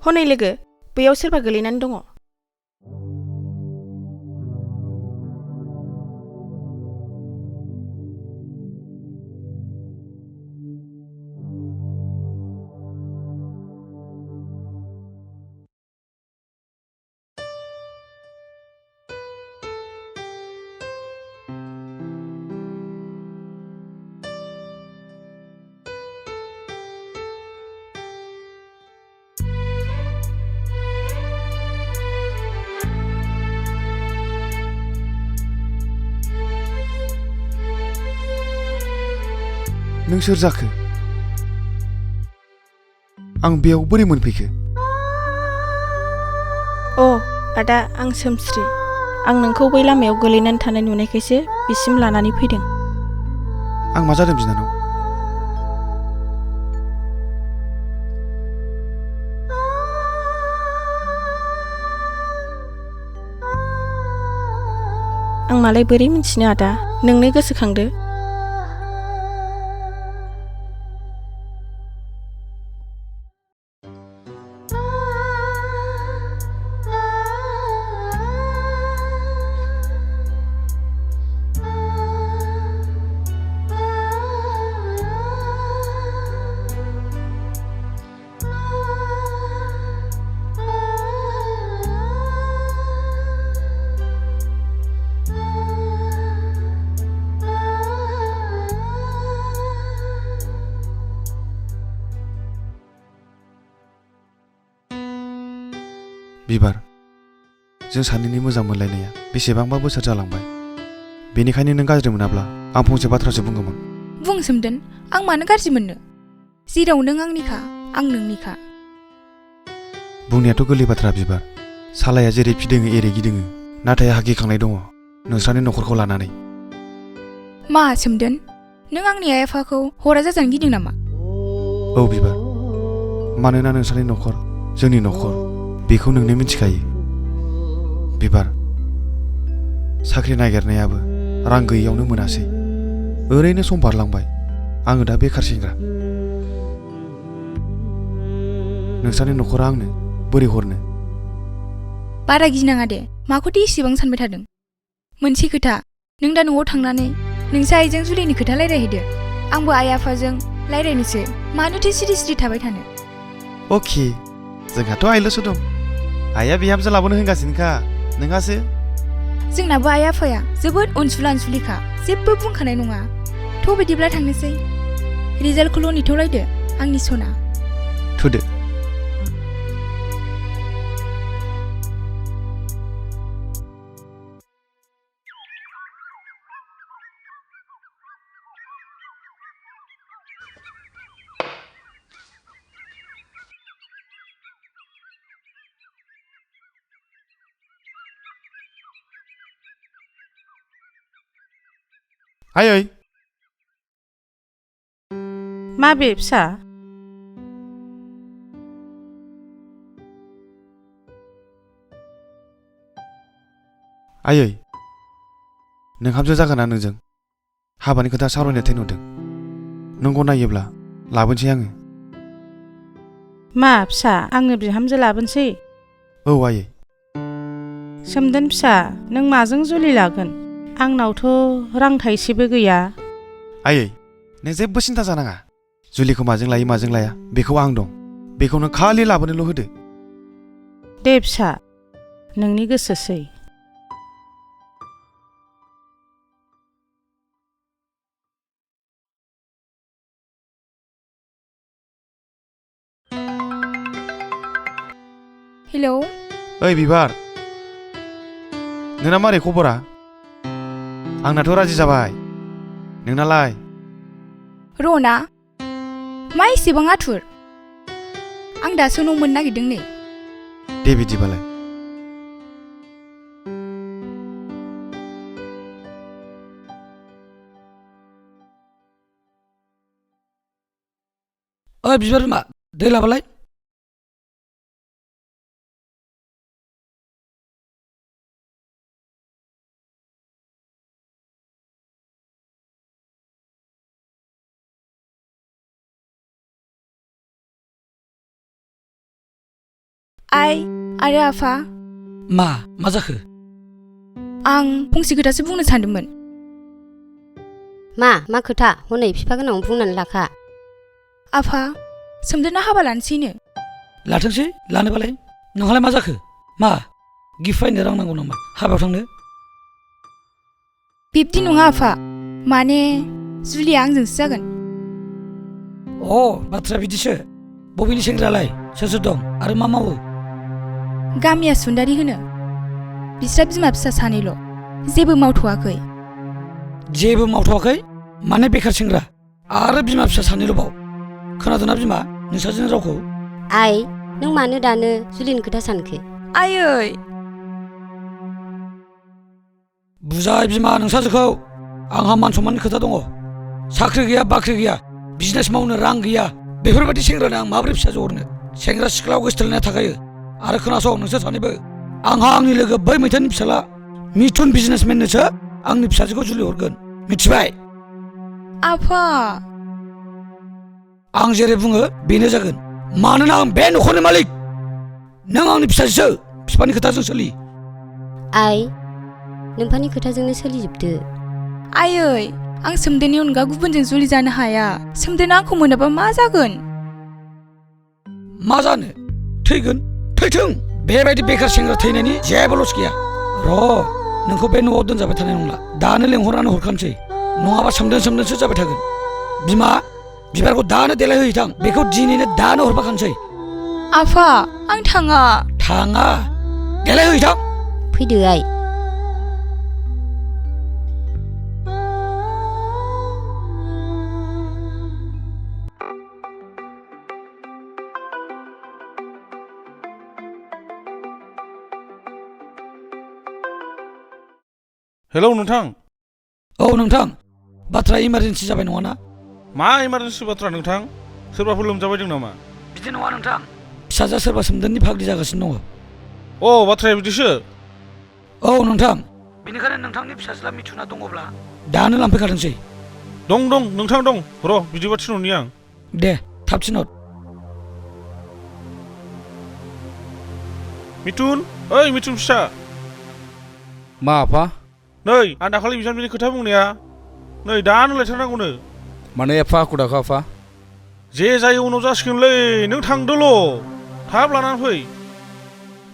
हनै लोगो, बैयाव सोरबा गोलैनानै दङ। नों सोर जाखो? आं बेयाव बोरै मोनफैखो? आदा, आं सोमस्रि। आं नोंखौ बै लामायाव गोलैनानै थानाय नुनायखायसो बिसिम लानानै फैदों। आं मा जादों बिनानाव? आं मालाय बोरै मिन्थिनो आदा, नोंनो गोसोखांदो। बिबार, जों सानैनि मोजां मोनलायनाया बेसेबांबा बोसोर जालांबाय। बेनिखायनो नों गाज्रि मोनाब्ला आं फंसे बाथ्रासो बुंगौमोन। बुं सोमदोन, आं मानो गाज्रि मोननो? जेराव नों आंनिखा, आं नोंनिखा। बुंनायाथ' गोरलै बाथ्रा बिबार। सालाया जेरै फिदिङो एरै गिदिङो, नाथाय आंहा गिखांनाय दङ नोंस्रानि न'खरखौ लानानै। मा सोमदोन, नों आंनि आइ आफाखौ हरा जाजानो गिदों नामा? औ बिबार, मानोना नोंस्रानि न'खर जोंनि न'खर बेखौ नोंनो मिथिखायो। बिबार, साख्रि नागिरनायाबो रां गैयियावनो मोनासै। ओरैनो सम बारलांबाय। आङो दा बेखार सेंग्रा। नोंस्रानि न'खरा आंनो बोरै हरनो? बारा गिनाङा दे, माखौथो इसेबां सानबाय थादों? मोनसे खोथा, नों दा न'आव थांनानै नोंसा आइजों जुलिनि खोथा रायज्लायहैदो। आंबो आइ आफाजों रायज्लायनोसै। मानोथो सिरि सिरि थाबाय थानो? अके, जोंहाथ' आइल'सो दं। आइया बिहामजो लाबोनो होनगासिनोखा, नोंहासो? जोंनाबो आइ आफाया जोबोद अनसुला अनसुलिखा, जेबो बुंखानाय नङा। थ' बिदिब्ला थांनोसै। रिजाल्टखौल' नेथ'लायदो, आंनि सना। थुदो। आयै, माबे फिसा? आयै, नोंहाबो जागोना नोंजों हाबानि खोथा सावरायनो थिनहरदों। नों गनायोब्ला लाबोनोसै आङो। मा फिसा, आंनो बिहामजो लाबोनोसै? औ आयै। सोमदोन फिसा, नों माजों जुलि लागोन? आंनावथ' रां थाइसेबो गैया। आयै, नों जेबो सिन्था जानाङा। जुलिखौ माजों लायो माजों लाया बेखौ आं दं। बेखौ नों खालि लाबोनोल' होदो। दे फिसा, नोंनि गोसोसै। हेलौ। ओइ बिबार, नोंना मारै खबरा? आंनाथ' राजि जाबाय, नोंनालाय? रना, मा एसेबां आथुर? आं दासो न' मोननो नागिरदों नै। दे बिदिबालाय। ओइ बिबार बिमा, दै लाबोलाय। आइ आरो आफा, मा जाखो? आं फंसे खोथासो बुंनो सानदोंमोन। मा खोथा? हनै बिफा गोनां बुंनानै लाखा। आफा, सोमदोना हाबा लानोसैनो। लाथोंसै लानोबालाय। नोंहालाय मा जाखो? मा गिफ्ट बायनो रां नांगौ नामा हाबायाव थांनो? बिब्दि नङा आफा, माने जुलिया आंजोंसो जागोन। बाथ्राया बिदिसो। बबेनि सेंग्रालाय? सोर दं आरो मा मावो? गामिया सुन्दारि होनो। बिस्रा बिमा फिसा सानैल', जेबो मावथ'वाखै। जेबो मावथ'वाखै? माने बेखार सेंग्रा आरो बिमा फिसा सानैल' बाव। खोनादोंना बिमा नोंसाजों रावखौ? आइ, नों मानो दानो जुलिनि खोथा सानखो? आयै! बुजाय बिमा नोंसाजोखौ। आंहा मान सनमाननि खोथा दङ। साख्रि गैया बाख्रि गैया, बिजनेस मावनो रां गैया। बेफोरबायदि सेंग्रानो आं माबोरै फिसाजो हरनो? सेंग्रा सिख्लायाव गोसोथोलायनाय थाखायो। आरो खोनासं नोंसोर सानैबो, आंहा आंनि लोगो बै मैथानि फिसाला मिथुन बिजनेसमेननोसो आंनि फिसाजोखौ जुलि हरगोन। मिथिबाय? आफा! आं जेरै बुङो बेनो जागोन। मानोना आं बे न'खरनि मालिक। नों आंनि फिसाजोसो। बिफानि खोथाजों सोलि। आइ, नोमफानि खोथाजोंनो सोलिजोबदो। आयै! आं सोमदोननि अनगा गुबुनजों जुलि जानो हाया। सोमदोना आंखौ मोनाबा मा जागोन? मा जानो? थैगोन। थैथों। बेबायदि बेखार सेंग्रा थैनायनि जेबो लस गैया। नोंखौ बे न'आव दोनजाबाय थानाय नंला। दानो लेंहरनानै हरखानोसै। नङाबा सोमदोनसो जाबाय थागोन। बिमा, बिबारखौ दानो देलायहोहैथां। बेखौ दिनैनो दानो हरफाखानोसै। आफा, आं थाङा। थाङा? देलायहोहैथां। फैदो आइ। हेलौ नोंथां। औ नोंथां, बाथ्रा इमारजेन्सि जाबाय नङाना? मा इमारजेन्सि बाथ्रा नोंथां? सोरबाफोर लोमजाबायदों नामा? बिदि नङा नोंथां। फिसाजोआ सोरबा सोमदोननि फाग्लि जागासिनो दङ। बाथ्राया बिदिसो? औ नोंथां, बेनिखायनो नोंथांनि फिसाज्ला मिथुना दङब्ला दानो लांफैखादोंसै। दं नोंथां दं। र' बिदिबा थिनहरनि आं। दे थाब थिनहर। मिथुन, ओइ मिथुन फिसा। मा आफा? नै आं दाखालि बिजामादैनि खोथा बुंनाया, नै दानो लायथारनांगौनो। मानो एफा हाखु दाखु आफा? जे जायो उनाव जासिगोनलै। नों थांदोल'। थाब लानानै फै।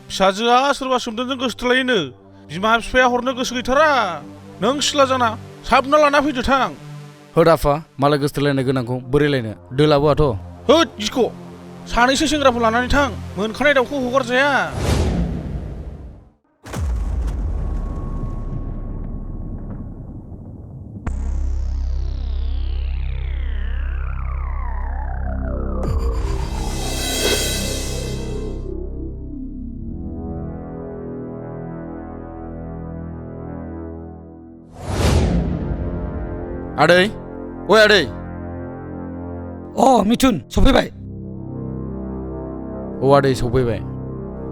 फिसाजोआ सोरबा सोमदोनजों गोसोथोलायोनो। बिमा बिफाया हरनो गोसो गैथारा। नों सिख्ला जाना साबना लाना फैदो थां। होद आफा, मालाय गोसोथोलायनो गोनांखौ बोरै लायनो? दोलाबोआथ'। होद जिख'। सानैसो सेंग्राफोर लानानै थां। मोनखानाय दाउखौ हगारजाया। आदै, ओइ आदै। मिथुन सफैबाय। आदै सफैबाय।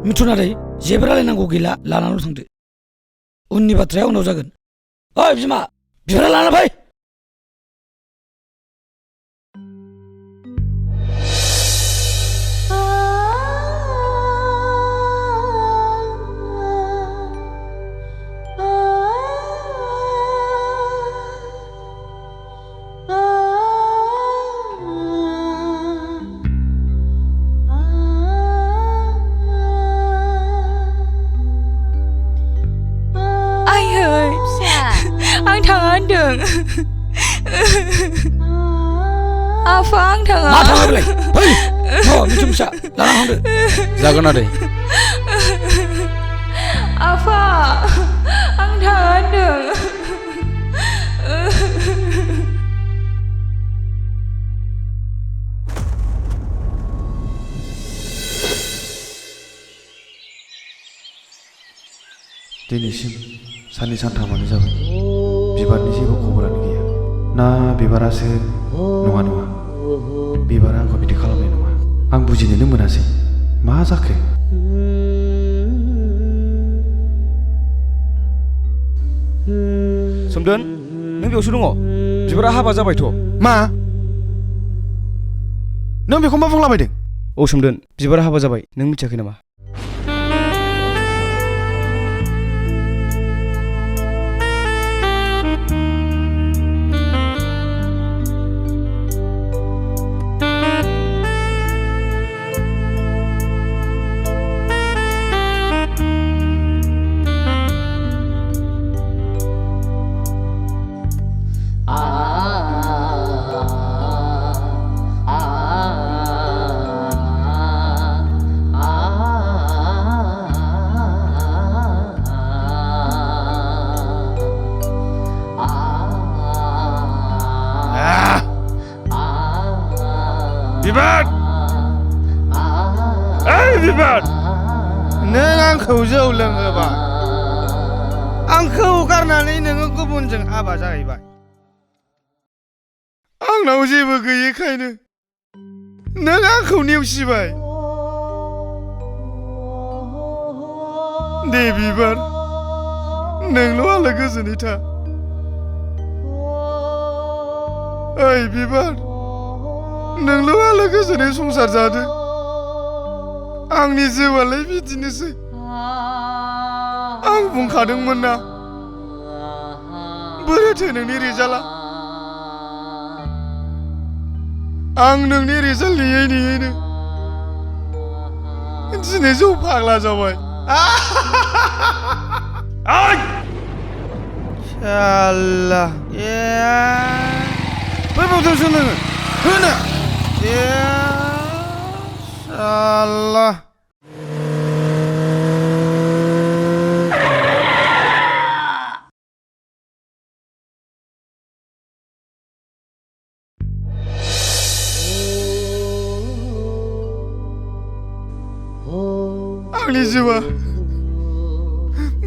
मिथुन आदै, जेबो रायलायनांगौ गैला, लानानैल' थांदो। उननि बाथ्राया उनाव जागोन। ओइ बिमा, बिबारा लाना फै। आं थाङा होनदों। आफा, आं थाङा। मा थाङा बेलाय? फै। मिथुन फिसा, लाना थांदो। जागोन आदै। आफा, आं थाङा होनदों। दिनैसिम साननै सानथामानो जाबाय। बिबारनि जेबो खबरानो गैया। ना बिबारासो? नङा। बिबारा आंखौ बिदि खालामनाय नङा। आं बुजिनोनो मोनासै। मा जाखो? सोमदोन, नों बेयावसो दङ? बिबारा हाबा जाबायथ'। मा? नों बेखौ मा बुंलाबायदों? सोमदोन, बिबारा हाबा जाबाय। नों मिथियाखै नामा? बिबार ओइ बिबार नों आंखौ जौ लोंहोबाय आंखौ गारनानै नोङो गुबुनजों हाबा जाहैबाय आंनाव जेबो गैयैखायनो नों आंखौ नेवसिबाय दे बिबार नोंल' आलो गोजोनै था ओइ बिबार नोंल' आलो गोजोनै संसार जादो आंनि जिउआलाय बिदिनोसै आं बुंखादोंमोन ना बोरैथो नोंनि रिजाल्टआ आं नोंनि रिजाल्ट नेयै नेयैनो दिनै जौ फाग्ला जाबाय शाला फैबावदोंसो नोङो होनो शाला आंनि जिउआ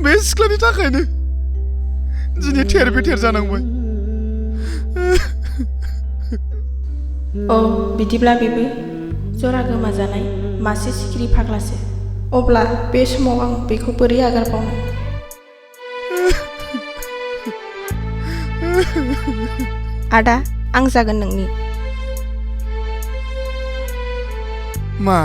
बे सिख्लानि थाखायनो दिनै थेर बेथेर जानांबाय औ बिदिब्ला बेबो जरा गोमाजानाय मासे सिखिरि फाग्लासो अब्ला बे समाव आं बेखौ बोरै आगारबावनो आदा आं जागोन नोंनि मा